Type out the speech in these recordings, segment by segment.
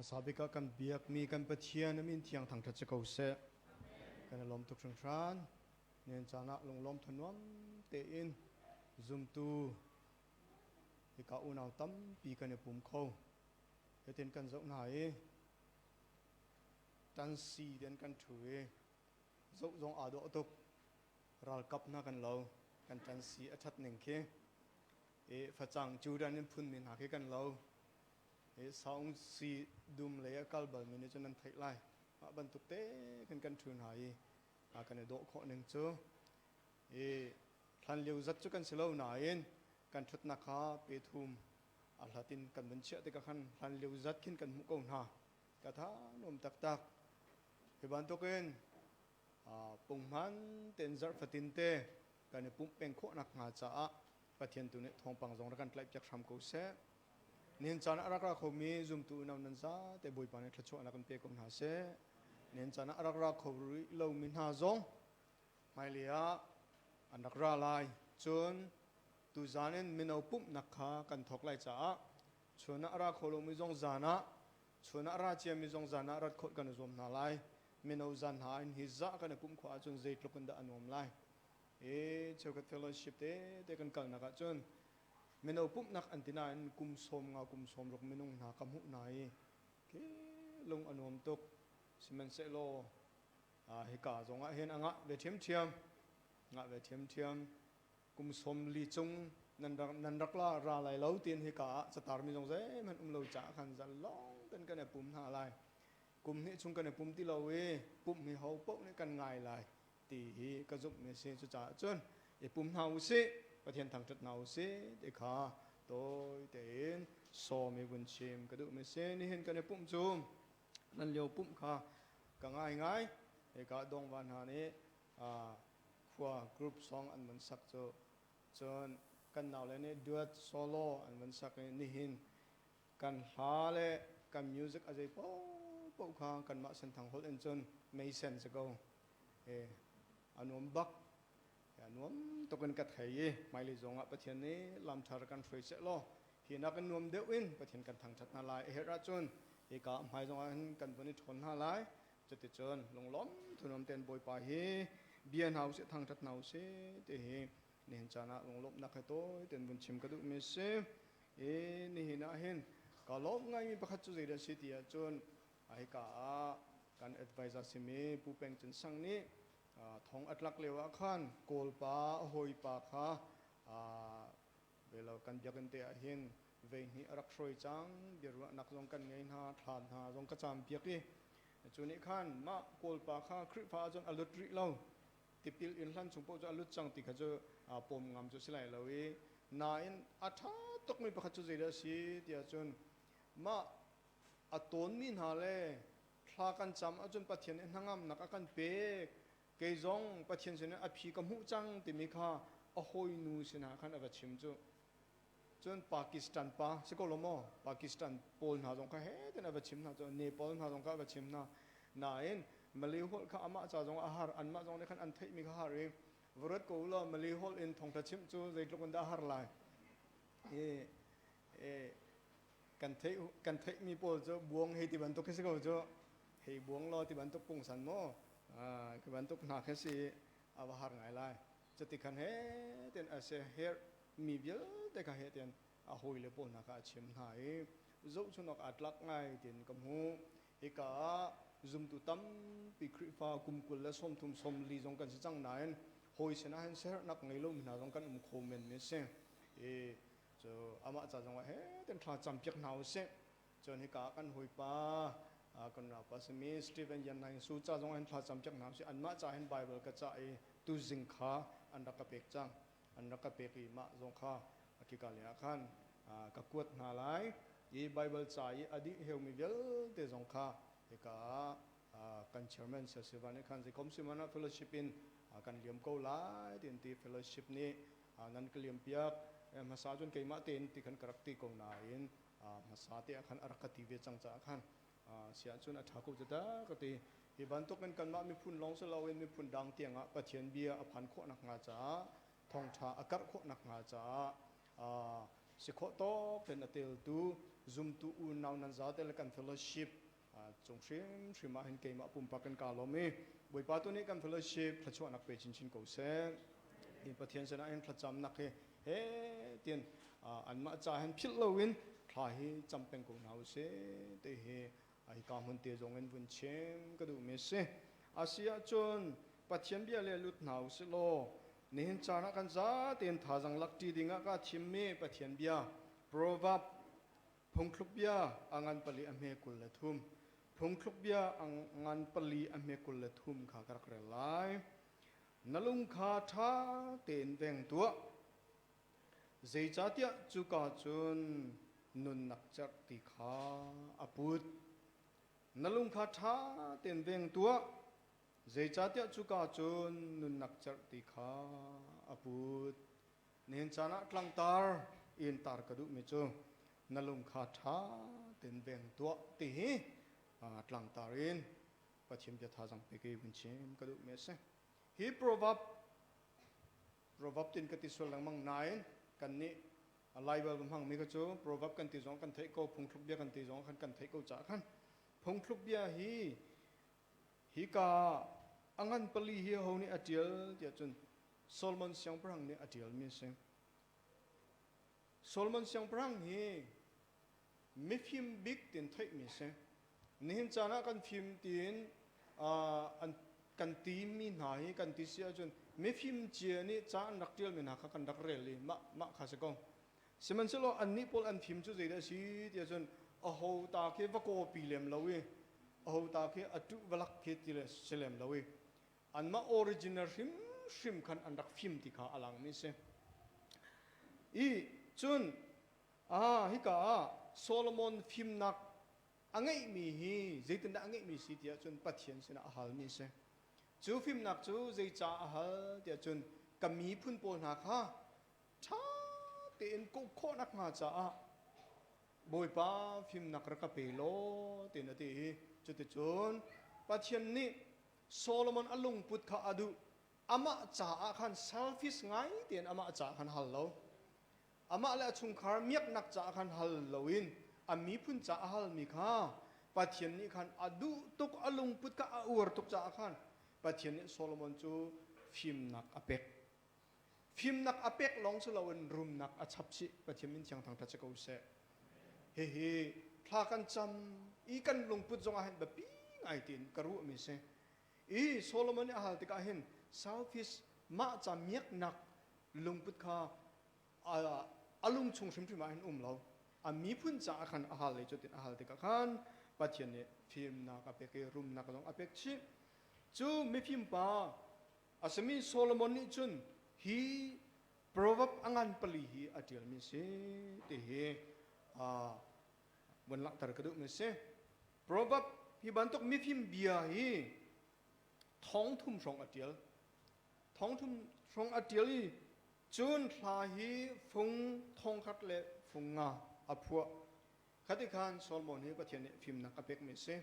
Hmasa bik ah kan biakmi kan Pathian a min thiang thangṭhat si ko seh. Kan i lawm tuk hringhran. Nihin caan ah lunglawm thanuam tein zumtu hika unau tampi kan i pum kho. Hitin kan zoh hna i ṭansi ten kan ṭhu i zoh zong aa dawh tuk. Ralkap hna kan lo. Kan ṭansi a ṭhat ning khi. I facang Jordan in phunmi hna khi kan lo. Hi saung si dum lei a kal balmi nih cun nan theih lai. Mah bantuk te khin kan ṭhu hna i kan i dawh khawh ning cu i hlan lio zat cu kan si lo nain kan ṭhutnak kha pe thum a hlat in kan vun chiah tikah khan hlan lio zat khin kan hmuh ko hna. Ka tha nuam taktak. Hi bantukin punghman tein zarh fatin te kan i pumh peng khawh nakhnga caah Pathian tu nih thawngpang zong rak kan tlaihpiak hram ko seh. Nihin caan ah a rak ra khomi zumtu unau nan zate Bawipa nih thluachuahnak kan pe ko hna seh. Nihin caan ah a rak ra kho rih lomi hna zong hmailei ah an rak ra lai. Cun tuzaan in mino pumhnak kha kan thawk lai caah chun ah a ra kho lomi zong zan ah chun ah a ra ciami zong zan ah rat khawh kan i zuam hna lai. Mino zan hna in hi zah kan i pumh khawh ahcun zeitluk in dah a nuam lai. E cheukhat fellowship te te kan kalnak ahcun mino pumhnak an ti nain kum sawm nga kum sawm ruk minung hna ka hmuh hna i ke lung a nuam tuk. Sihmanhsehlaw hika zong ah hin a ngah ve ṭhiamṭhiam, ngah ve ṭhiamṭhiam. Kum 40 cung nan rak la ra lai lo tiin hika ah catarmi zong zeihmanh um lo caah khan zalong ten kan i pum hna lai. Kum hnih chung kan i pum ti lo i pumh hi ho paoh nih kan ngai lai ti hi ka zumhmi a si. Cucaah cun i pum hna u sih, Pathian thangṭhat hna u sih ti kha tawi tein sawm i vun chim ka duhmi a si. Nihin kan i pumh cu nan lio pumh kha ka ngai ngai. Hika dongva hna nih khua group song an vun sak cu. Cun kan naule nih duet solo an vun sak i nihin kan hla le kan music a zei paohpaoh kha kanmah Senthang holh in cun meisen si ko. A nuam bak. A nuam tuk in ka thei i hmailei zong ah Pathian nih lam ṭha kan hruai seh law hi nak in nuam deuh in Pathian kan thangṭhat hna lai. A herh ahcun hika hmai zong ah hin kan vun i ṭhawn hna lai. Cuticun lunglawm thunuam tein Bawipa hi bia hna usih, thangṭhat hna usih ti hi nihin caan ah lunglawmhnak he tawi tein vun chim ka duhmi a si. I nihin ah hin ka lawm ngaimi pakhat cu zeidah a si ti ahcun hika ah kan advisor simi Pu Peng Cin Sang nih thong a tlak lio ah khan Kawlpa a hawipa kha velo kan biakinn te ah hin vei hnih a rak hruai cang. Biaruahnak zong kan ngei hna, thla hna zong ka cam piak i cu nih khan mah Kawlpa kha Khrihfa ahcun a lut rih lo. Tipil in hlan chung paoh cu a lut cang ti kha cu pawm ngam cu si lai lo i nain a ṭha tukmi pakhat cu zeidah a si tiah cun mah a tawnmi hna le thla kan cam ahcun Pathian nih hnangamnak a kan pek, kei zong Pathian sinin a phi ka hmuh cang timi kha a hawinu sinah khan a va chim cu. Cun Pakistan pa si ko lo maw, Pakistan pawl hna zong kha he ten a va chim hna cu, Nepal hna zong kha a va chim hna. Nain Malay holh kha amah ca zong a har, anmah zong nih khan an theihmi kha har i va ruat ko law, Malay holh in thawngṭha chimh cu zeitluk in dah a har lai. I kan theih kan theihmi pawl cu buang hei ti bantuk khi si ko cu, hei buang law ti bantuk pungsan maw khi bantuk hna khi si, a va har ngai lai. Cuti khan he ten a se her mi vialte kha he ten a hawile pawl hna kha a chim hna i zohchun awk aa tlak ngai tiin ka hmuh. Hika ah zumtu tampi Khrihfa kum 20 le 30 40 zong kan si cang nain hawi sinah hin siaherhnak ngei lomi hna zong kan um kho men mi a si. I cu amah ca zong ah he ten thla campiak hna usih. Cun hika ah kan hawipa kan rapa simi Stephen Yan Naing Su ca zong ah hin thla campiak hna usih. Anmah ca hin Bible ka cah i tuzing kha an rak ka pek cang. An rak ka pek i mah zong kha khika lei ah khan ka kuat hna lai i Bible ca i a dih heumi vialte zong kha hika ah kan chairman Sir Siva nih khan zeikom si hmanh ah fellowship in kan liam ko lai tiin ti fellowship nih nan ka liam piak. Hmasa cun keimah tein ti khan ka rak ti ko nain hmasa te ah khan a rak ka ti ve cang caah khan si ahcun a ṭha ko cu dah ka ti. Hi bantuk in kanmah miphun lawng si loin miphun dang tiangah Pathian bia a phan khawh nakhnga caah, thawngṭha a karh khawh nakhnga caah si khawh tawk in a teltu Zumtu unau nan zate le kan fellowship cung hrimhrim ah hin keimah pumpak kan ka lawm i Bawipa tu nih kan fellowship thluachuahnak pe chinchin ko seh. Hi Pathian sinah hin thlacamnak hi he tian anmah ca hin philh loin thla hi cam peng ko hna usih ti hi hika hmun te zong in vun chim ka duhmi a si. Asi ahcun Pathian bia le lut hna usih law nihin caan ah kan zatein thazang lak ṭi ding ah ka thimmi Pathian bia Proverb Phungthluk bia a ngan pali a hme 23. Phungthluk bia a ngan pali a hme 23 kha ka rak rel lai. Na lung kha ṭha tein veng tuah. Zeicahtiah cuka cun nunnak cerhti kha a put. Na lung kha ṭha tein veng tuah. Zeicahtiah cuka cun nunnak cerhti kha a put. Nihin caan ah tlangtar in tar ka duhmi cu na lung kha ṭha tein veng tuah ti hi tlangtar in Pathian bia thazang pe ke vun chim ka duhmi a si. Hi proverb proverb tin ka ti sual lengmang nain kan nih Laibal ka hmangmi kha cu proverb kan ti zong kan theih ko phungthluk bia kan ti zong khan kan theih ko caah khan phungthluk bia hi hika a ngan pali hi ho nih a ṭial tiah cun Solomon siangpahrang nih a ṭialmi a si. Solomon siangpahrang hi mifim bik tin theihmi a si. Nihin caan ah kan fim tiin an kan timi hna hi kan ti si ahcun mifim cia nih ca an rak ṭialmi hna kha kan rak rel i mah mah kha si ko. Sihmanhsehlaw annih pawl an fim cu zeidah a si ti ahcun aho ta khi va kawpi lem lo i aho ta khi a tuh va lak khi ti le si lem lo i anmah original hrimhrim khan an rak fim ti kha a langmi a si. I cun ah hika ah Solomon fimnak a ngeihmi hi zeitindah a ngeihmi si tiah cun Pathian sinah a halmi a si. Cu fimnak cu zeicah a hal tiah cun ka miphun pawl hna kha ṭha tein kawh khawh nakhnga caah Bawipa fimnak rak ka pe law tiin a ti i cuticun Pathian nih Solomon a lungput kha a duh. Amah caah khan selfish ngai tein amah caah khan hal lo. Amah le a chungkhar miaknak caah khan hal loin a miphun caah a halmi kha Pathian nih khan a duh tuk, a lungput kha a uar tuk caah khan Pathian nih Solomon cu fimnak a pek. Fimnak a pek lawng si loin rumnak a chap chih. Pathian min thiang thangṭhat si ko seh. Hihi thla kan cam i kan lungput zong ah hin biapi ngai tiin ka ruahmi si. I Solomon nih a hal tikah hin selfish mah ca miaknak lungput kha a lung chung hrimhrim ah hin um lo. A miphun caah khan a hal i cutin a hal tikah khan Pathian nih fimnak a pek i rumnak zong a pek chih. Cu mifim pa A simi Solomon nih cun hi proverb a ngan pali hi a ṭialmi a si ti hi vun langhter ka duhmi a si. Proverb hi bantuk mifim bia hi thong thum hrawng a ṭial. Thong thum hrawng a ṭial i cun hla hi fung thong khat le fung nga a phuah. Khati khan Solomon hi Pathian nih fimnak a pekmi a si.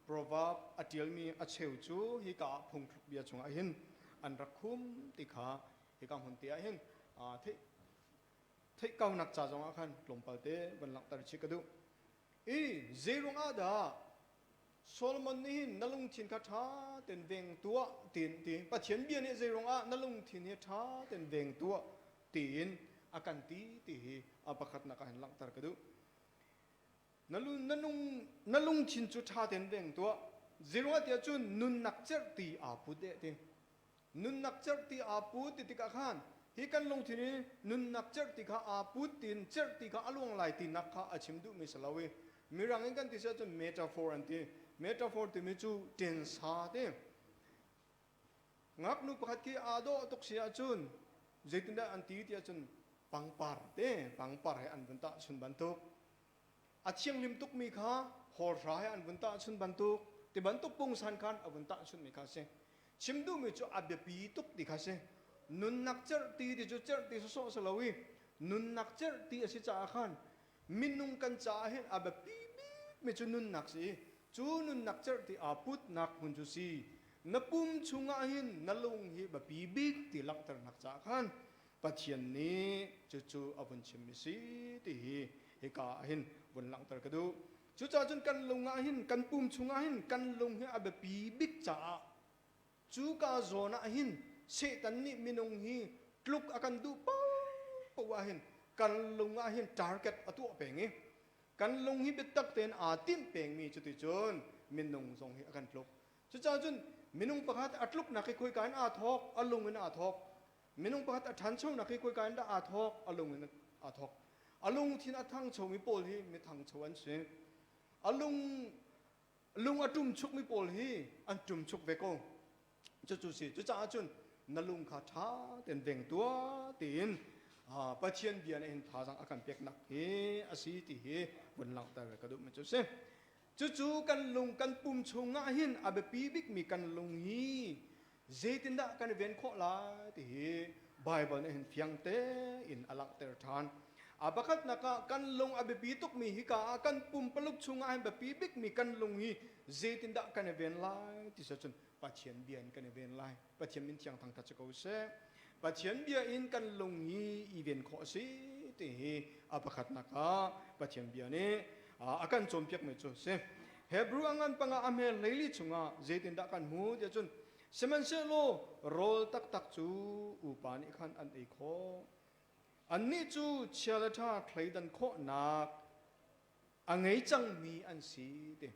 Proverb a ṭialmi a cheu cu hika ah phungthluk bia chungah hin an rak khum ti kha hika hmun te ah hin theih theih kaunak ca zongah khan tlawmpal te van langhter chih ka duh. I zeiruang ah dah Solomon nih hin na lungthin kha ṭha tein veng tuah tiin ti Pathian bia nih zeiruang ah na lungthin hi ṭha tein veng tuah tiin a kan ti ti hi a pakhatnak ah hin langhter ka duh. Na, na, nung, na lungthin cu ṭha tein veng tuah. Zeiruangah tiah cun nunnak cerhti aa put eh ti. Nunnak cerhti aa put ti tikah khan hi kan lungthin i nunnak cerhti kha aa put tiin cerhti kha a luang lai tinak kha a chim duhmi si lo i mirang in kan ti si ahcun metaphor an ti. Metaphor timi cu ṭensa ti. Ngaknu pakhat khi aa dawh tuk si ahcun zeitindah an ti ti ahcun pangpar te pangpar he an vun tahchun bantuk a thianghlim tukmi kha hawlhra he an vun tahchun bantuk ti bantuk pungsan khan a vun tahchunmi kha a si. Chim duhmi cu a biapi tuk ti kha si. Nunnak cerhti ti cu cerhti sawsawh si lo i nunnak cerhti a si caah khan minung kan caah hin a biapi bikmi cu nunnak si i cu nunnak cerhti aa putnak hmun cu si. Na pum chungah hin na lung hi biapi bik ti langhternak caah khan Pathian nih cucu a vun chimmi si ti hi hika ah hin vun langhter ka duh. Cucaah cun kan lung ah hin kan pum chungah hin kan lung hi a biapi bik caah cuka zawn ah hin Satan nih minung hi tluk a kan duh paohpaoh ah hin kan lung ah hin target a tuah peng i kan lung hi biatak tein aa timh pengmi cuticun minung zong hi a kan tluk. Cucaah cun minung pakhat a tluknak hi khoika in aa thawk? A lung in aa thawk. Minung pakhat a ṭhanchonak hi khoika in dah aa thawk? A lung in aa thawk. A lungthin a thangchomi pawl hi mi thangcho an si. A lung lung a ṭumchukmi pawl hi an ṭumchuk ve ko. Cucu si. Cucaah cun na lung kha ṭha tein veng tuah tiin Pathian bia nih hin thazaang a kan peknak hi a si ti hi vun langhter ka duhmi cu si. Cucu kan lung kan pum chungah hin a biapi bikmi kan lung hi zeitindah kan i ven khawh lai ti hi Baibal nih hin fiang tein a langhter ṭhan. A pakhatnak ah kan lung a biapi tukmi hika ah kan pumpaluk chungah hin biapi bikmi kan lung hi zeitindah kan i ven lai ti cun Pathian bia in kan i ven lai. Pathian min thiang thangṭhat si ko seh. Pathian bia in kan lung hi i ven khawh a si ti hi a pakhatnak ah Pathian bia nih a kan cawnpiakmi cu a si. Hebrew a ngan panga a hmel hleili chungah zeitindah kan hmu tiah cun sihmanhsehlaw rawl taktak cu upa nih khan an ei khawh. Annih cu chia le ṭha thleidan khawhnak a ngei cangmi an si ti.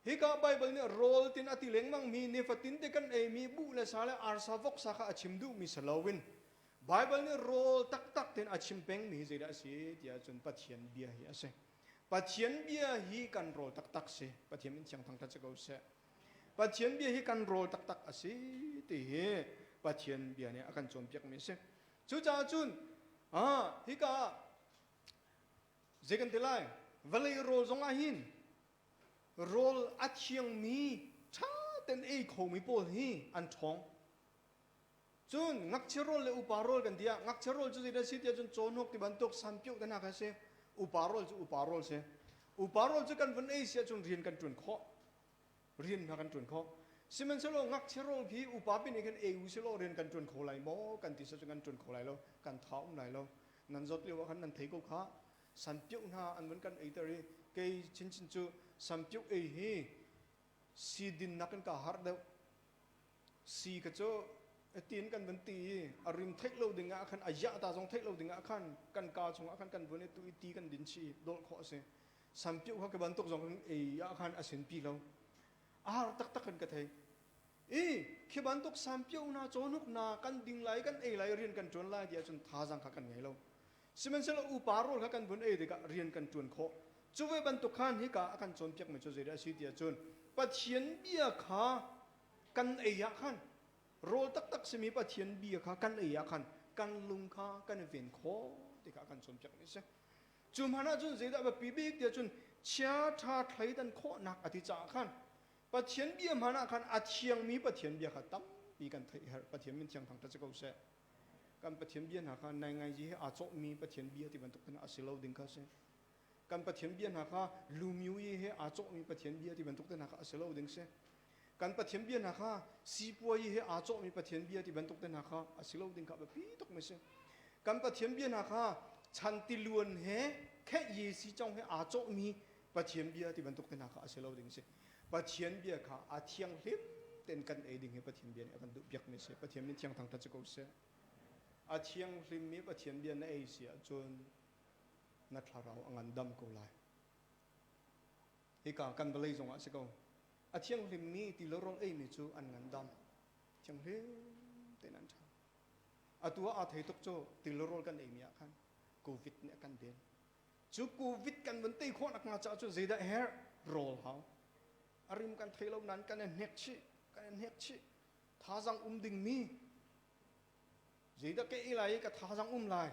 Hika Baibal nih rawl tin a ti lengmangmi nifatin te kan eimi buh le sa le arsa voksa kha a chim duhmi si loin Baibal nih rawl taktak tein a chim pengmi hi zeidah a si tiah cun Pathian bia hi a si. Pathian bia hi kan rawl taktak si. Pathian min thiang thangṭhat si ko seh. Pathian bia hi kan rawl taktak a si ti hi Pathian bia nih a kan cawnpiakmi a si. Cucaah cun ah hika ah zei kan ti lai vawlei rawl zong ah hin rawl a thiangmi ṭha tein ei khomi pawl hi an ṭhawng. Cun ngakchia rawl le upa rawl kan ti ah ngakchia rawl cu zeidah a si tiah cun cawhnuk ti bantuk sanpioh te hna kha a si. Upa rawl cu upa rawl si. Upa rawl cu kan vun ei si ahcun rian kan ṭuan khawh. Rian hna kan ṭuan khawh. Sihmanhsehlaw ngakchia rawl khi upa pin nih khan ei u silaw rian kan ṭuan kho lai maw kan ti cun kan ṭuan kho lai lo. Kan tha um lai lo. Nan zawt lio ah khan nan thei ko khah. Sanpioh hna an vun kan eiter i kei chinchin cu sanpioh ei hi si dinnak in kaa harh deuh. Si kha cu tiin kan vun ti i a rim theih lo ding ah khan a yah ta zong theih lo ding ah khan kan kaa chungah khan kan vun i tu i ti kan din chih i dawlh khawh a si. Sanpioh kha ka bantuk zong in ei ah khan a sinpi lo. A har taktak in ka thei. I khi bantuk sanpioh na cawhnuk na kan ding lai kan ei lai rian kan ṭuan lai ti ahcun thazaang kha kan ngei lo. Sihmanhsehlaw upa rawl kha kan vun ei tikah rian kan ṭuan khawh. Cu ve bantuk khan hika a kan cawnpiakmi cu zeidah a si ti ahcun Pathian bia kha kan ei ah khan rawl taktak simi Pathian bia kha kan ei ah khan kan lung kha kan i ven khawh ti kha a kan cawnpiakmi a si. Cu hmanh ahcun zeidah biapi bik ti ahcun chia ṭha thleidan khawhnak a ti caah khan Pathian bia hmanh ah khan a thiangmi Pathian bia kha tampi kan theih herh. Pathian min thiang thangṭhat si ko seh. Kan Pathian bia hna kha naingaiji he aa cawhmi Pathian bia ti bantuk hna a si lo ding kha a si. Kan Pathian bia hna kha lumyui he aa cawhmi Pathian bia ti bantuk te hna kha a si lo ding si. Kan Pathian bia hna kha sipuai he aa cawhmi Pathian bia ti bantuk te hna kha a si lo ding kha biapi tukmi si. Kan Pathian bia hna kha chan tiluan he kheih ye si cong he aa cawhmi Pathian bia ti bantuk te hna kha a si lo ding si. Pathian bia kha a thianghlim tein kan ei ding hi Pathian bia nih a kan duh piakmi a si. Pathian min thiang thangṭhat si ko seh. A thianghlimmi Pathian bia na ei si ahcun na thlarau a ngandam ko lai. Hika kan vawlei zongah a si ko. A thianghlimmi ti le rawl eimi cu an ngandam. Thianghlim tein an ṭha. Atu ah aa thei tuk cu ti le rawl kan eimi ah khan COVID nih a kan den. Cu COVID kan vun tei khawh nakhnga caah cun zeidah herh? Rawl hau. A rim kan thei lo nain kan i hnek chih, kan i hnek chih. Thazang um dingmi zeidah ka ei lai i ka thazang um lai,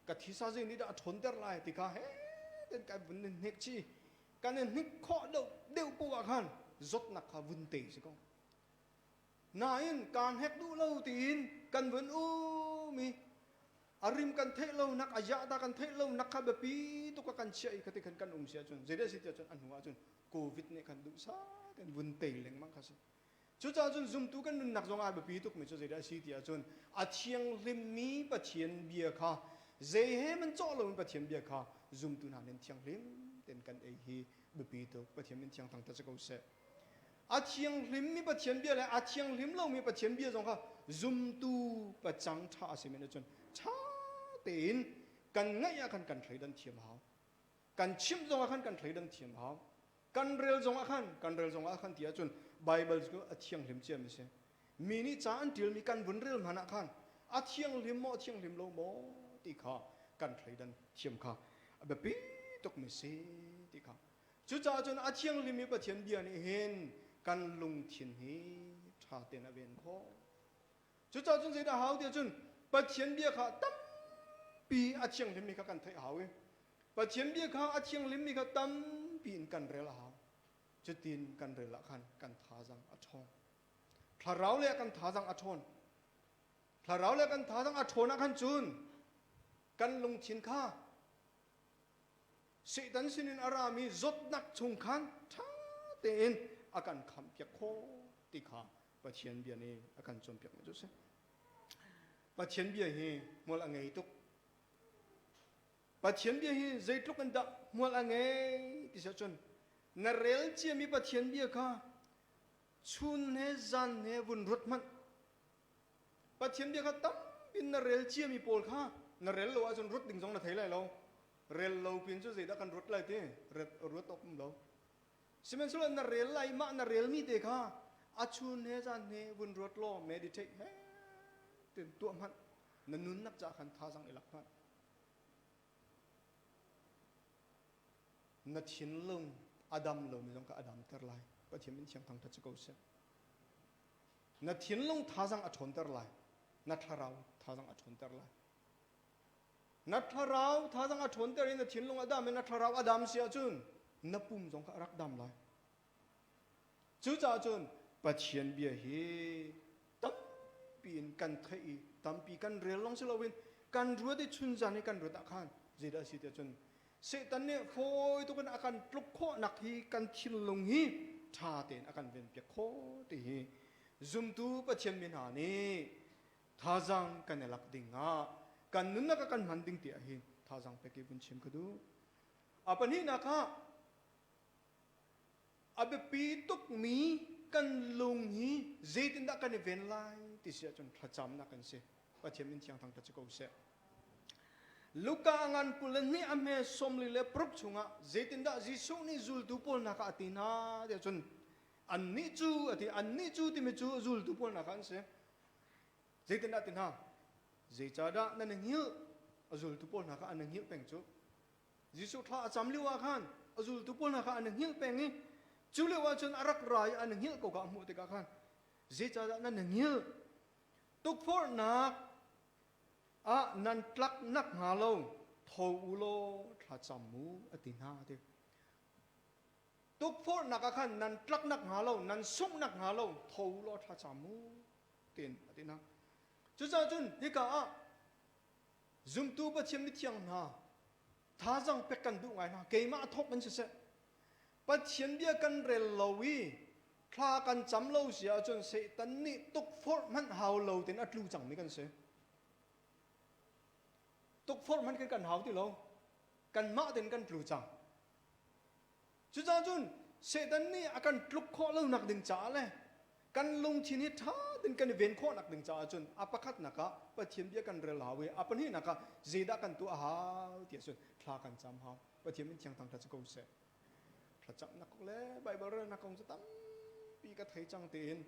ka thisa zei nih dah a ṭhawnter lai ti kha he ten kan vun i hnek chih. Kan i hnik khawh deuh deuh poah ah khan zawtnak kha vun tei si ko. Nain kaan hek duh lo tiin kan vun um i a rim kan theih lo nak a yah ta kan theih lo nak kha biapi tuk a kan chiah i khati khan kan um si ahcun zeidah si tiah cun a hnu ahcun covid nih khan duhsah tein vun tei lengmang kha si cucaah cun zumtu kan nunnak zong ah biapi tuk mi cu zeidah si tiah cun a thianghlimmi Pathian bia kha zei he man cawh loin Pathian bia kha zumtu hna nih thianghlim tein kan ei hi biapi tuk. Pathian min thiang thangthat si ko seh. A thianghlim mi Pathian bia le a thianghlim lomi Pathian bia zong kha zumtu pacang ṭha a simi nih cun ṭha tein kan ngaih ah khan kan thleidan thiam hau. Kan chimh zong ah khan kan thleidan thiam hau. Kan rel zong ah khan kan rel zong ah khan ti ahcun Bible cu a thianghlim ciami a si. Mi nih ca an ṭialmi kan vun rel hmanh ah khan a thianghlim maw a thianghlim lo maw ti kha kan thleidan thiam kha a biapi tukmi si ti kha. Cucaah cun a thianghlimmi Pathian bia nih hin kan lungthin hi ṭha tein a ven khawh. Cucaah cun zeidah hau ti ahcun Pathian bia kha tampi a thianghlimmi kha kan theih a hau i Pathian bia kha a thianghlimmi kha tampi in kan rel a hau. Cutin kan rel ah khan kan thazang a ṭhawng. Thlarau le kan thazang a ṭhawn. Thlarau le kan thazang a ṭhawn ah khan cun kan lungthin kha Satan sinin a rami zawtnak chung khan ṭha tein a kan khamhpiak khawh ti kha Pathian bia nih a kan cawnpiakmi cu a si. Pathian bia hi hmual a ngei tuk. Pathian bia hi zeitluk in dah hmual a ngei ti si ahcun na rel ciami Pathian bia kha chun he zan he vun ruat hmanh. Pathian bia kha tampi na rel ciami pawl kha na rel lo ahcun ruat ding zong na thei lai lo. Rel lo pin cu zeidah kan ruat lai ti ruat awk um lo. Sihmanhsehlaw na rel lai mah na relmi te kha a chun he zan he vun ruat law meditate he tin tuah hmanh na nunnak ca khan thazang i lak hmanh. Na thinlung a dam lomi zong kha a damter lai. Pathian min thiang thangthat si ko seh. Na thinlung thazang a ṭhawnter lai. Na thlarau thazang a ṭhawnter lai. Na thlarau thazang a ṭhawnter i na thinlung a dam i na thlarau a dam si ahcun na pum zong kha a rak dam lai. Cucaah cun Pathian bia hi tampi in kan theih i tampi kan rel lawng si loin kan ruat i chunzan i kan ruat ah khan zeidah a si tiah cun Satan nih fawi tuk in a kan tluk khawhnak hi kan thinlung hi ṭha tein a kan venpiak khawh ti hi zumtu Pathian mi hna nih thazang kan i lak ding ah kan nunnak ah kan hman ding ti ah hin thazang pek i vun chim ka duh. A pahnihnak ah a biapi tukmi kan lung hi zeitindah kan i ven lai ti si ahcun thlacamnak kan si. Pathian min thiang thangṭhat si ko seh. Luka ngan 22 a hme 46 chungah zeitindah Jesuh nih zultu pawl hna kha a ti hna ti ahcun annih cu a ti annih cu timi cu zultu pawl hna kha an si. Zeitindah ti hna? Zeicahdah nan i hngilh? A zultu pawl hna kha an i hngilh peng cu. Jesuh thla a cam lio ah khan a zultu pawl hna kha an i hngilh peng i cu lio ah cun a rak ra i an i hngilh ko kha a hmuh tikah khan zeicahdah nan i hngilh? Tukforhnak ah nan tlak nakhnga lo tho u law thlacam u a ti hna a ti. Tukforhnak ah khan nan tlak nakhnga lo, nan sungh nakhnga lo tho u law thlacam u tiin a ti hna. Cucaah cun hika ah zumtu Pathian mithiang hna thazang pek kan duh ngai hna. Keimah a thawk in siseh Pathian bia kan rel lo i thla kan cam lo si ahcun Satan nih tukforh hmanh hau lo tein a tlu cangmi kan si. Tukforh hmanh kan kan hau ti lo. Kanmah tein kan tlu cang. Cucaah cun Satan nih a kan tluk khawh lonak ding caah le kan lungthin hi ṭha tein kan i ven khawhnak ding caah cun a pakhatnak ah Pathian bia kan rel hau i a pahnihnak ah zeidah kan tuah hau ti ahcun thla kan cam hau. Pathian min thiang thangṭhat si ko seh. Thlacamnak kong le Baibal relnak kong cu tampi ka thei cang tiin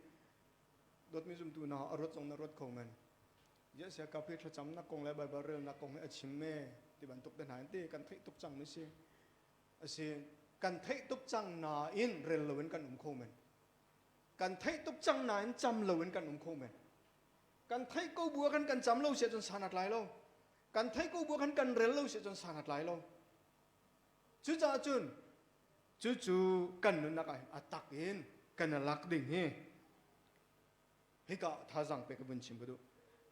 dawtmi zumtu hna a ruat zong na ruat kho men. Ziah ka phi thlacamnak kong le Baibal relnak kong hi a chim me ti bantuk te hna in ti kan theih tuk cang mi si. A si kan theih tuk cang nain rel loin kan um kho men. Kan theih tuk cang nain cam loin kan um kho men. Kan theih ko bu ah khan kan cam lo si ahcun san a tlai lo. Kan theih ko bu ah khan kan rel lo si ahcun san a tlai lo. Cucaah cun cucu kan nunnak ah a tak in kan i lak ding hi hika thazang pe ka vun chim ka duh.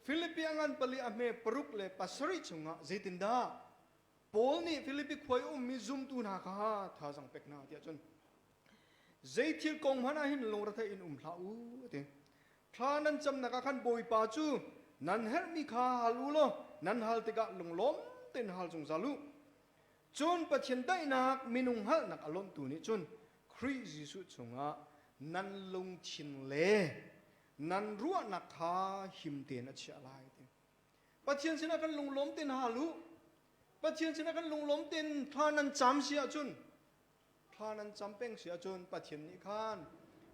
Filipi a ngan pali a hme paruk le pasarih chungah zeitindah Paul nih Filipi khua i ummi zumtu hna kha thazang pek hna tiah cun zei thil kong hmanh ah hin lungrethei in um hlah u a ti. Thla nan camnak ah khan Bawipa cu nan herhmi kha hal u law nan hal tikah lunglawm tein hal zungzal u. Cun Pathian daihnak minung hngalhnak a lonhtu nih cun Khrih Jesuh chungah nan lungthin le nan ruahnak kha him tein a chiah lai ti. Pathian sinah kan lunglawm tein hal u. Pathian sinah kan lunglawm tein thla nan cam si ahcun thla nan cam peng si ahcun Pathian nih khan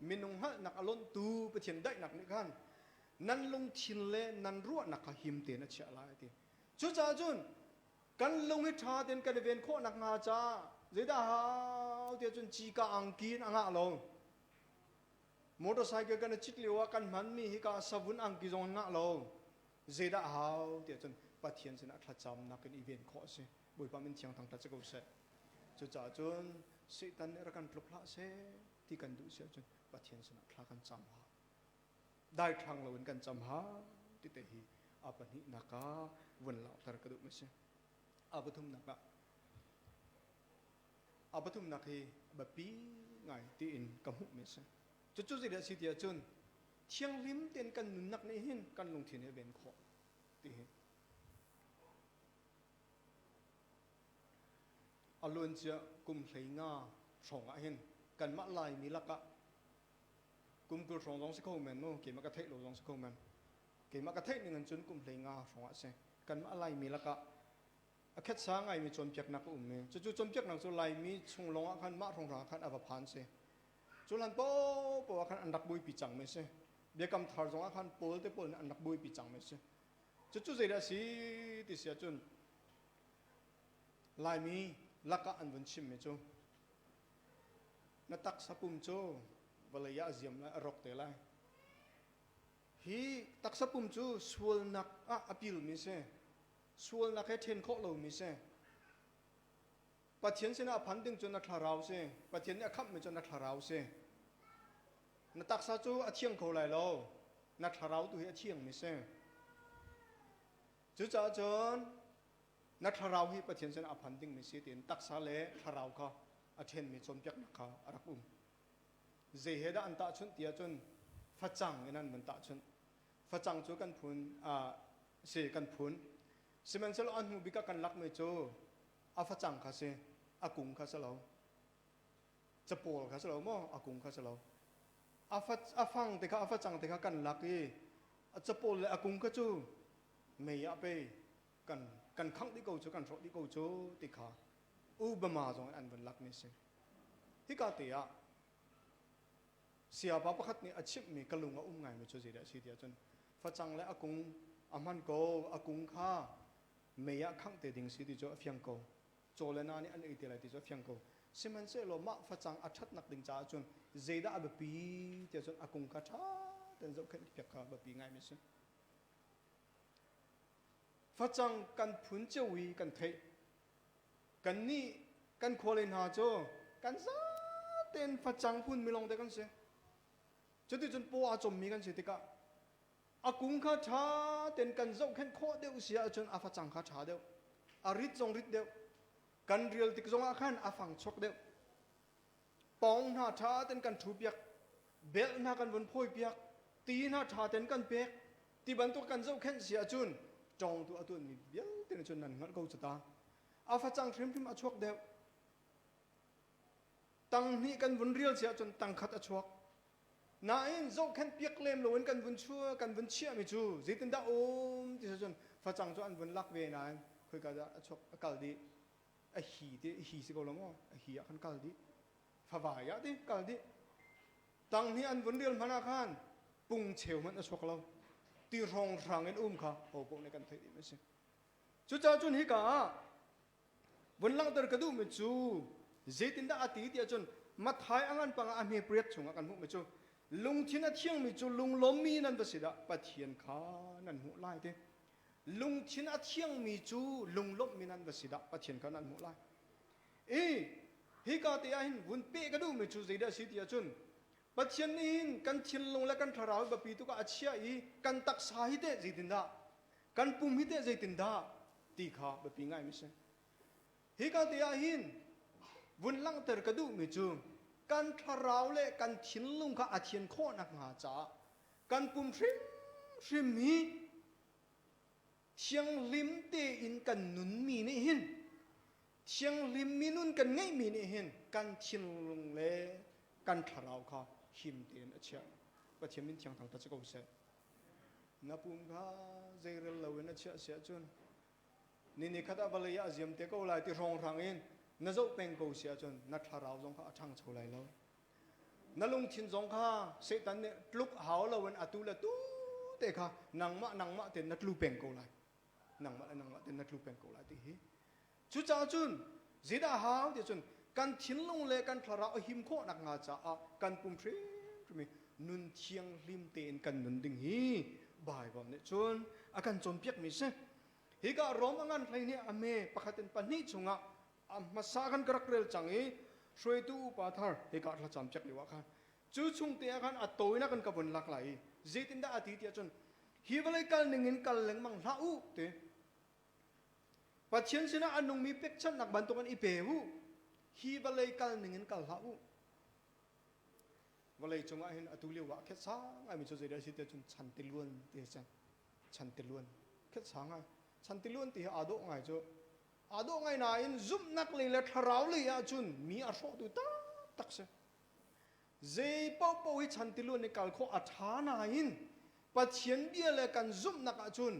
minung hngalhnak a lonhtu Pathian daihnak nih khan nan lungthin le nan ruahnak kha him tein a chiah lai ti. Cucaah cun kan lung hi ṭha tein kan i ven khawh nakhnga caah zeidah hau tiah cun cika angki in a ngah lo. Motorcycle kan i cit lio ah kan hmanmi hi ka savun angki zong an ngah lo. Zeidah hau tiah cun Pathian sinah thlacamnak in i ven khawh a si. Bawipa min thiang thangṭhat si ko seh. Cucaah cun Satan nih rak kan tluk hlah seh ti kan duh si ahcun Pathian sinah thla kan cam hau. Daithlang loin kan cam hau ti te hi a pahnihnak ah vun langhter ka duhmi si. A pathumnak ah a pathumnak hi biapi ngai tiin ka hmuhmi a si. Cucu zeidah a si ti ahcun thianghlim tein kan nunnak nih hin kan lungthin hi a ven khawh ti hi. A luancia kum 15 hrawng ah hin kanmah Laimi lakah kum 20 hrawng zong si kho men mu keimah ka theih lo zong si kho men keimah ka theih ning in cun kum 15 hrawng ah si kanmah Laimi lakah a khetsa ngaimi cawnpiaknak a um i cucu cawnpiaknak cu Laimi chung lawng ah khan mah hrawnghrang ah khan a va phan si. Cu hlan paohpaoh ah khan an rak buaipi cangmi si. Biakam thar zong ah khan Paul te pawl nih an rak buaipi cangmi si. Cucu zeidah a si ti si ahcun Laimi lakah an vun chimmi cu na taksa pum cu vawlei ah a ziam lai, a rawk te lai. Hi taksa pum cu sualnak ah a pilmi si. Sualnak he ṭhen khawh lomi si. Pathian sinah a phan ding cu na thlarau si. Pathian nih a khamhmi cu na thlarau si. Na taksa cu a thiang kho lai lo. Na thlarau tu hi a thiangmi si. Cucaah cun na thlarau hi Pathian sinah a phan dingmi si tiin taksa le thlarau kha a ṭhenmi cawnpiaknak kha a rak um. Zei he dah an tahchunh ti ahcun facang in an van tahchunh. Facang cu kan phun si kan phun. Sihmanhsehlaw a hnu bik ah kan lakmi cu a facang kha si, a kung kha si lo. Capawl kha si lo maw? A kung kha si lo. A, fa, a fang te kha a facang te kha kan lak i a capawl le a kung kha cu mei ah pei kan kan khangh dih ko cu kan hrawh dih ko cu ti kha Obama zong in an vun lakmi si. Hika te ah Sayapa pakhat nih a chimhmi ka lung a um ngaimi cu zeidah a si ti ahcun facang le a kung a hman ko a kung kha mei ah khangh te ding si ti cu a fiang ko caw le na nih an ei te lai ti cu a fiang ko sihmanhsehlaw mah facang a ṭhatnak ding caah cun zeidah a biapi ti ahcun a kung kha ṭha tein zohkhenh piak kha biapi ngaimi a si facang kan phun cio i kan theih Kannih kan khualei hna cu kan zatein facang phunmi lawngte kan si. Cuticun paw aa cawmmi kan si tikah a kung kha ṭha tein kan zohkhenh khawh deuh si ahcun a facang kha ṭha deuh. A rit zong rit deuh. Kan rial tik zongah khan a fang chuak deuh. Pawng hna ṭha tein kan ṭhu piak. Belh hna kan vun phawi piak. Ti hna ṭha tein kan pek. Ti bantuk kan zohkhenh si ahcun ṭawngtu a tuanmi vialte nih cun nan hngalh ko cu ta. A facang hrimhrim a chuak deuh. Tang hnih kan vun rial si ahcun tang khat a chuak. Nain zohkhenh piak lem loin kan vun chua kan vun chiahmi cu zeitindah um ti cun facang cu an vun lak ve nain khoika dah a chuak a kal dih. A hi ti hi si ko lo maw? A hi ah khan kal dih. Favai ah ti kal dih. Tang hnih an vun rial hmanh ah khan pung cheu hmanh a chuak lo. Ti hrawnghrang in um kha hopoh nih kan theih dih mi a si. Cucaah cun hika ah vun langhter ka duhmi cu zeitindah a ti ti ahcun Matthai a ngan pangah a hme pariat chungah kan hmuhmi cu lungthin a thiangmi cu lunglawmmi nan va si dah Pathian kha nan hmuh lai ti. Lungthin a thiangmi cu lunglawmhmi nan va si dah Pathian kha nan hmuh lai. I hika te ah hin vun peh ka duhmi cu zeidah a si ti ahcun Pathian nih hin kan thinlung le kan thlarau hi biapi tuk ah a chiah i kan taksa hi teh zeitindah kan pum hi teh zeitindah ti kha biapi ngaimi si. Hika te ah hin vun langhter ka duhmi cu kan thlarau le kan thinlung kha a thian khawh nakhnga caah kan pum hrimhrim hi thianghlim tein kan nunmi nih hin. Thianghlim mi nun kan ngeihmi nih hin kan thinlung le kan thlarau kha him tein a chiah. Pathian min thiang thangthat si ko seh. Na pum kha zeirel loin a chiah si ahcun ni ni khat ah vawlei ah a ziam te ko lai ti hrawnghrang in na zoh peng ko si ahcun na thlarau zong kha a ṭhangcho lai lo. Na lungthin zong kha Satan nih tluk hau loin atu le tu te kha nangmah nangmah tein na tlu peng ko lai. Nangmah le nangmah tein na tlu peng ko lai ti hi. Cucaah cun zeidah hau ti cun kan thinlung le kan thlarau a him khawh nakhnga caah kan pum hrimhrim i nun thianghlim tein kan nun ding hi Baibal nih cun a kan cawnpiakmi si. Hika Rom a ngan hlei nih a me pakhat in pahnih chungah a hmasa kan ka rak rel cang i hruaitu upa thar hika thlacam piak lio ah khan cu chung te ah khan a tawinak kan ka vun lak lai i zeitindah a ti tiah cun hi vawlei kal ning in kal lengmang hlah u ti Pathian sinah a nungmi pekchanhnak bantukin i pe u hi vawlei kal ning in kal hlah u vawlei cungah hin atu lio ah khet sang ngaimi cu zeidah a si tiah cun chantiluan ti a si chantiluan khet sang ngai chantiluan ti hi aa dawh ngai cu Aa dawh ngai nain zumhnak lei le thlarau lei ahcun mi a hrawhtu taktak si. Zei paohpaoh hi chan tiluan i kal khawh a ṭha nain Pathian bia le kan zumhnak ahcun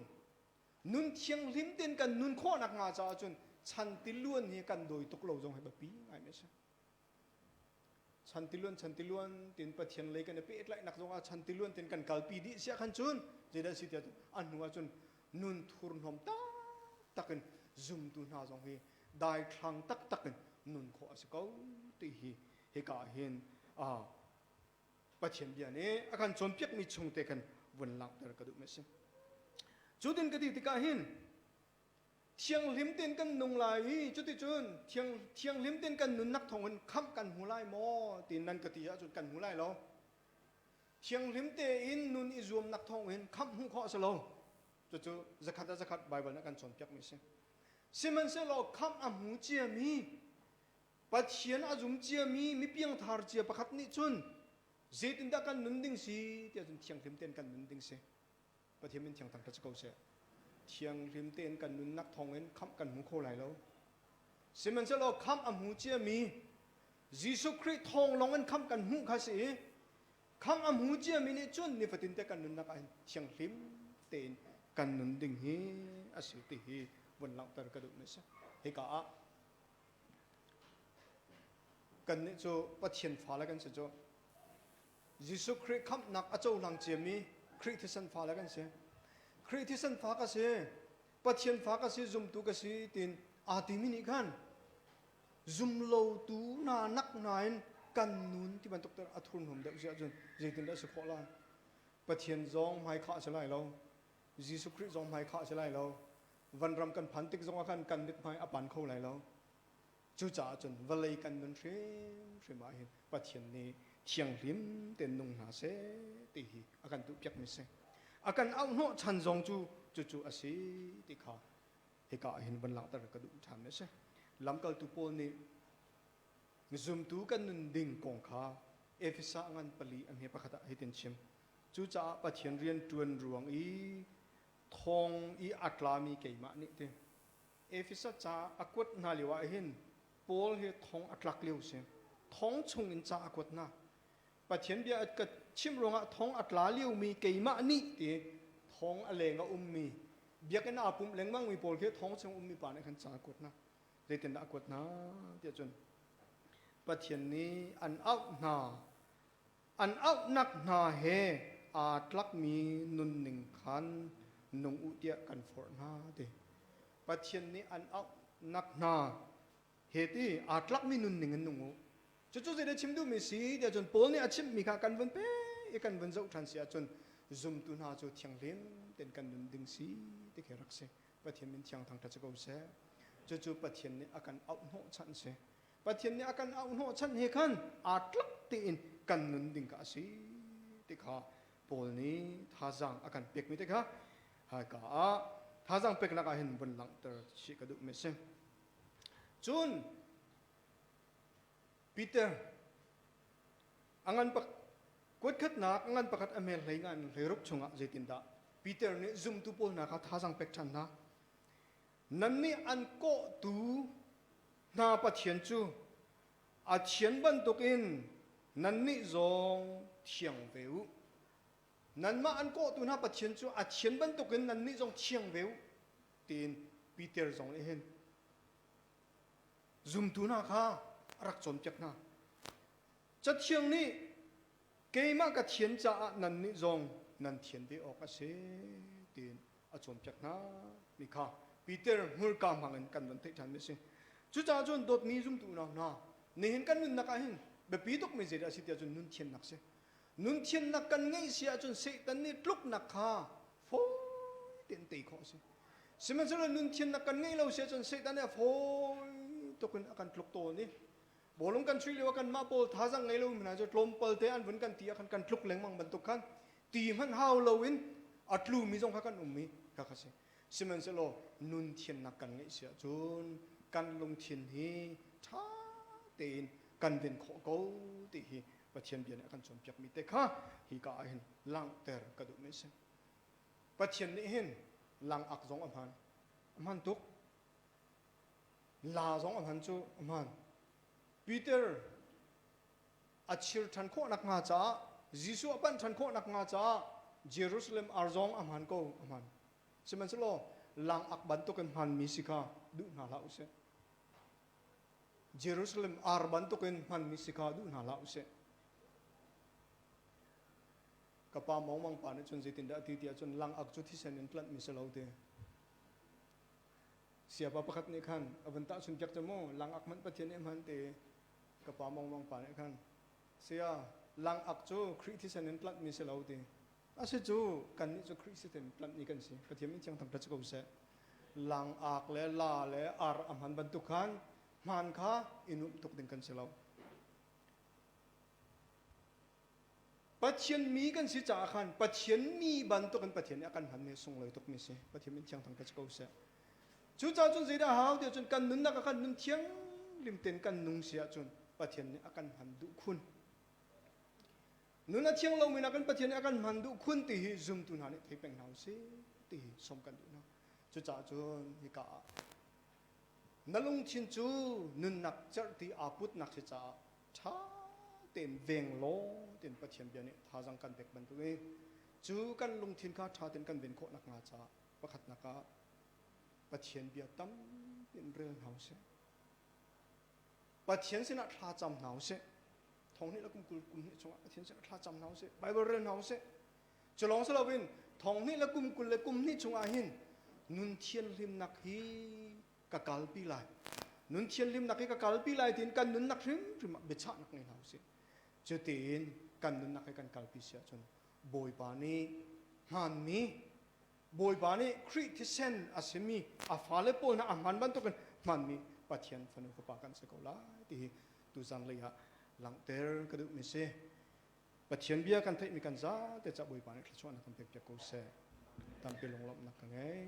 nun thianghlim tein kan nun khawh nakhnga caah cun chan tiluan hi kan dawi tuk lo zong hi biapi ngaimi a si. Chantiluan chantiluan tin Pathian lei kan i pehtlaihnak zongah chantiluan tin kan kalpi dih siah khan cun zeidah si tiah a hnu ah cun nun thurhnawm taktak in zumtu hna zong hi daithlang taktak in nun khawh a si ko ti hi hika ah hin Pathian bia nih a kan cawnpiakmi chung te khan vun langhter ka duhmi a si. Cu tin ka ti tikah hin Thianghlim tein kan nung lai i cuticun thiang, thianghlim tein kan nunnak thawngin khamh kan hmu lai maw tiin nan ka ti ahcun kan hmu lai lo. Thianghlim tein nun i zuamnak thawngin khamh hmuh khawh a si lo. Cucu zakhat ah zakhat Baibal nih a kan cawnpiakmi a si. Sihmanhsehlaw khamh a hmu ciami Pathian a zum ciami mi piangthar cia pakhat nih cun zeitindah kan nun ding si tiah cun thianghlim tein kan nun ding si. Pathian min thiang thangṭhat si ko seh. Thianghlim tein kan nunnak thawngin khamh kan hmu kho lai lo. Sihmanhsehlaw khamh a hmu ciami Jesuh Khrih thawng lawng in khamh kan hmuh kha si i khamh a hmu ciami nih cun nifatin te kan nunnak ah hin thianghlim tein kan nun ding hi a si ti hi vun langhter ka duhmi a si. Hika ah kannih cu Pathian fale kan si cu. Jesuh Khrih khamhnak a cohlang ciami Khrih thisen fale kan si. Khrih thisen fa ka si, Pathian fa ka si, zumtu ka si tiin aa timi nih khan zumlotu hna nak hna in kan nun ti bantuk a thurhnawm deuh si ahcun zeitindah a si khawh lai? Pathian zong hmaikhah a si lai lo. Jesuh Khrih zong hmaikhah a si lai lo. Vanram kan phan tik zongah khan kan mithmai a pan kho lai lo. Cucaah cun vawlei kan nun hrimhrim ah hin Pathian nih thianghlim tein nung hna seh ti hi a kan duhpiakmi si. A kan auhnawh chan zong cu cucu a si ti kha hika ah hin van langhter ka duh ṭhan a si. Lamkaltu Paul nih zumtu kan nun ding kong kha Efesa ngan pali a hme pakhat ah hitin chim. Cucaah Pathian rian ṭuan ruang i thong i a tlami keimah nih ti Efesa ca a kuat hna lio ah hin Paul hi thong a tlak lio si. Thong chung in ca a kuat hna. Pathian bia a ka chimh ruangah thong a tla liomi keimah nih ti thong a leng a ummi biakinn aa pumh lengmangmi pawl khi thong chung ummi pa nih khan ca a kuat hna. Zeitindah a kuat hna tiah cun Pathian nih an auh hna An auhnak hna he aa tlakmi nunning khan nung u tiah kan forh hna ti. Pathian nih an auhnak hna he ti aa tlakmi nunning in nung u. Cucu zeidah chim duhmi si tiah cun Paul nih a chimhmi kha kan vun pe i kan vun zoh ṭhan si ahcun zumtu hna cu thianghlim tein kan nun ding si ti khi rak si. Pathian min thiang thangṭhat si ko seh. Cucu Pathian nih a kan auh hnawhchan si. Pathian nih a kan auh hnawhchan he khan aa tlak tein kan nun ding kha a si ti kha Paul nih thazaang a kan pekmi te kha hika ah thazaang peknak ah hin vun langhter chih ka duhmi a si. Cun Peter a ngan pak kuatkhatnak a ngan pakhat a hmel hlei ngan hleiruk chungah zeitindah Peter nih zumtu pawl hna kha thazaang pek ṭhan hna. Nannih an kawhtu. hna Pathian cu a thian bantukin nannih zong thiang ve u. Nanmah an kawhtu hna Pathian cu a thian bantukin nannih zong thiang ve u tiin Peter zong nih hin zumtu hna kha a rak cawnpiak hna. Cathiang nih keimah ka thian caah nannih zong nan thian ve awk a si tiin a cawnpiak hna mi kha Peter hmurka hmangin kan van theih ṭhanmi a si. Cucaah cun dawtmi zumtu unau hna, nihin kan nunnak ah hin biapi tukmi zeidah a si tiah cun nun thiannak si. Nun thiannak kan ngeih si ahcun Satan nih tluknak kha fawi tein tei khawh a si. Sihmanhsehlaw nun thiannak kan ngeih lo si ahcun Satan nih a fawi tuk in a kan tluk tawn i bawlung kan chuih lio ah kanmah pawl thazang ngei lo mi hna cu tlawmpal te an vun kan ti ah khan kan tluk lengmang bantuk khan ti hmanh hau loin a tlumi zong kha kan um i kha kha si. Sihmanhsehlaw nun thiannak kan ngeih si ahcun kan lungthin hi ṭha tein kan ven khawh ko ti hi Pathian bia nih a kan cawnpiakmi te kha hi ka ah hin langhter ka duhmi a si. Pathian nih hin langak zong a hman. A hman tuk. La zong a hman cu a hman. Peter a chir ṭhan khawh nakhnga caah Jesuh a panh ṭhan khawh nakhnga caah Jerusalem ar zong a hman ko a hman. Sihmanhsehlaw langak bantukin hmanmi si kha duh hna hlah usih. Jerusalem ar bantukin hmanmi si kha duh hna hlah usih. Ka pa mawngmang pa nih cun zeitindah a ti tiah cun langak cu thisen in tlanhmi si lo ti. Siapa pakhat nih khan a vun tahchun piak cu mu langak hmanh Pathian nih hman ti ka pa mawngmang pa nih khan saya langak cu Khrih thisen in tlanhmi si lo ti. A si cu kannih cu Khrih thisen tlanhmi kan si. Pathian min thiang thangṭhat si ko seh. Langak le la le ar a hman bantuk khan hmaan kha i nuamh tuk ding kan si lo. Pathian mi kan si caah khan Pathian mi bantukin Pathian nih a kan hmanmi sunglawi tukmi si. Pathian min thiang thangṭhat si ko seh. Cucaah cun zeidah hau ti ahcun kan nunnak ah khan nun thianghlim tein kan nung si ahcun Pathian nih a kan hman duh khun. Nun a thiang lomi nakin Pathian nih a kan hman duh khun ti hi zumtu hna nih thei peng hna usih ti hi sawm kan duh hna. Cucaah cun hika ah na lungthin cu nunnak cerhti aa putnak si caah ṭha tein veng law tiin Pathian bia nih thazaang kan pek bantuk i cu kan lungthin kha ṭha tein kan ven khawh nakhnga caah pakhatnak ah Pathian bia tampi in rel hna usih. Pathian sinah thla cam hna usih. Thong hnih le kum 20 kum hnih chungah Pathian sinah thla cam hna usih. Bible rel hna usih. Cu lawng si loin thong hnih le kum 20 le kum hnih chungah hin nun thianhlimnak hi ka kalpi lai. Nun thianhlimnak hi ka kalpi lai tiin kan nunnak hrimhrim ah biachahnak ngei hna usih. Cutiin kan nunnak hi kan kalpi si ahcun Bawipa nih hmaanmi Bawipa nih Khrih thisen a simi a fale pawl hna a hman bantukin hmanmi Pathian fanu fapa kan si ko lai ti hi tuzan lei ah langhter ka duhmi si. Pathian bia kan theihmi kan zate ca Bawipa nih thluachuahnak kan pek piak ko seh. Tampi lunglawmhnak ka ngei.